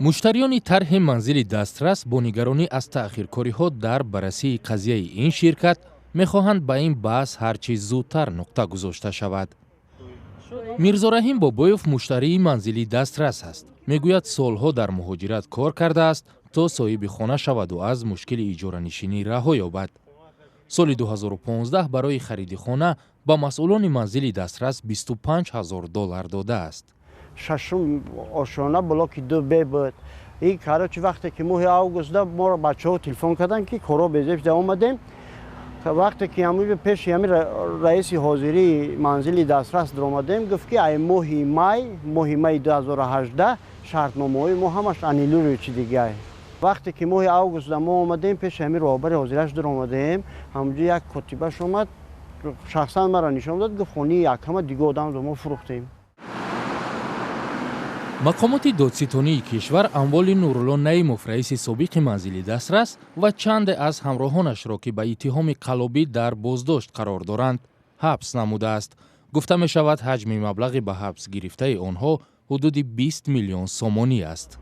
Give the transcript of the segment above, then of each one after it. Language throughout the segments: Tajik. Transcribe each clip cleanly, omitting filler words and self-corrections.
Муштариёни тарҳи Манзили дастрас бо нигаронӣ аз таъхиркориҳо дар баррасии қазияи ин ширкат мехоҳанд, ба ин баҳс ҳарчи зудтар нуқта гузошта шавад. Мирзораҳим Бобоев муштарии Манзили дастрас аст. Мегӯяд, солҳо дар муҳоҷират кор кардааст, то соҳиби хона шаваду аз мушкили иҷоранишинӣ раҳо ёбад. Соли 2015 барои хариди хона ба масъулони Манзили дастрас 25 ҳазор доллар додааст. Шашум ошона, блоки 2 Б буд. И, короче, вақте ки моҳи августда моро бачаҳо телефон карданд, ки корҳо безеб шуда, омадем. Вақте ки ҳамин пеши ҳамин раиси ҳозирии Манзили дастрас даромадем, гуфт, ки ай моҳи май, моҳи майи 2018 шартномаҳои мо ҳамаш аннулируется дигай. Вақте ки моҳи августда мо омадем, пеши ҳамин роҳбари ҳозираш даромадем, ҳамҷо як котибаш омад, шахсан маро нишон дод, гуфт: «Хонаи якама дига одам мо фурӯхтем». Мақомоти додситонии кишвар амволи Нурулло Наимов, раиси собиқи Манзили дастрас, ва чанде аз ҳамроҳонашро, ки ба иттиҳоми қаллобӣ дар боздошт қарор доранд, ҳабс намудааст. Гуфта мешавад, ҳаҷми маблағи ба ҳабс гирифтаи онҳо ҳудуди 20 миллион сомонӣ аст.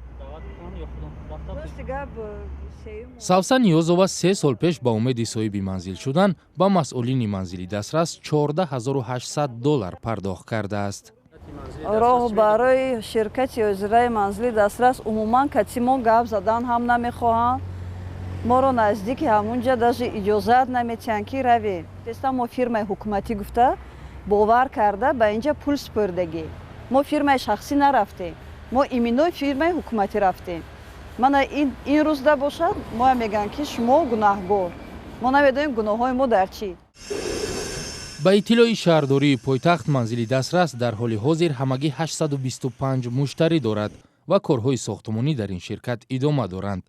Савсан Ниёзова 3 сол пеш ба умеди соҳиби манзил шудан ба масъулини Манзили дастрас 14 800 доллар пардохт кардааст. Роҳбарои ширкати ҳозираи Манзили дастрас умуман кати мо гап задан ҳам намехоҳанд. Моро наздики ҳамунҷа даже иҷозат наметиҳанд, ки равем. Теста мо фирмаи ҳукуматӣ гуфта бовар карда, ба инҷа пул супурдагӣ. Мо фирмаи шахсӣ нарафтем, мо именно фирмаи ҳукуматӣ рафтем. Мана ин рӯзда бошад, моя мегӯянд, ки шумо гунаҳгор. Мо намедонем, гуноҳҳои мо дар чӣ. Ба иттилои шаҳрдории пойтахт, Манзили дастрас дар ҳоли ҳозир ҳамагӣ 825 муштарӣ дорад ва корҳои сохтмонӣ дар ин ширкат идома доранд.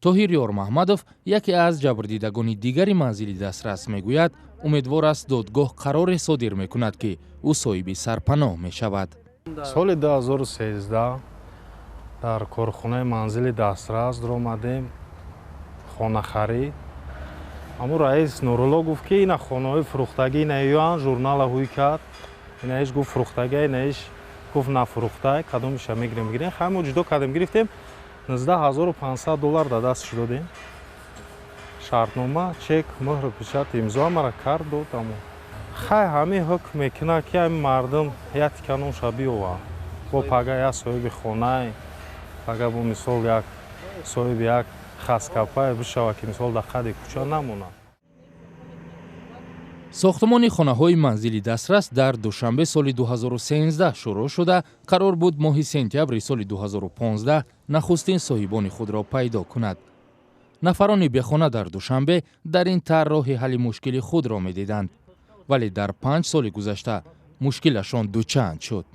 Тоҳир Ёрмаҳмадов, яке аз ҷабрдидагони дигари Манзили дастрас, мегӯяд, умедвор аст, додгоҳ қароре содир мекунад, ки ӯ соҳиби сарпаноҳ мешавад. Соли 2013 дар корхонаи Манзили дастрас дуромадем хонахарид. Ҳамун раис Нурулло гуфт, ки ина хонаҳои фурӯхтагӣ, ина ёан журнала ҳуй кард, инаиш гуфт фурӯхтагӣ, инаиш гуфт нафурӯхтай, кадомиша мегирем, гирем. Хай, мо ҷудо кардем, гирифтем, 19 500 доллар дар дастш додем. Шартнома, чек, мӯҳру печать, имзо мара кард, дод. Амо хай, ҳамин ҳукм мекунад, ки ҳамин мардум як тика нонша биёвад, бо пага як соҳиби хонай, пага бо мисол як соҳиби як хаскапае бишавад, ки мисол дар қади кӯча намонад. Сохтмони хонаҳои Манзили дастрас дар Душанбе соли 2013 шурӯъ шуда, қарор буд моҳи сентябри соли 2015 нахустин соҳибони худро пайдо кунад. Нафарони бехона дар Душанбе дар ин тарҳ роҳи ҳалли мушкили худро медиданд, вале дар 5 соли гузашта мушкилашон дучанд шуд.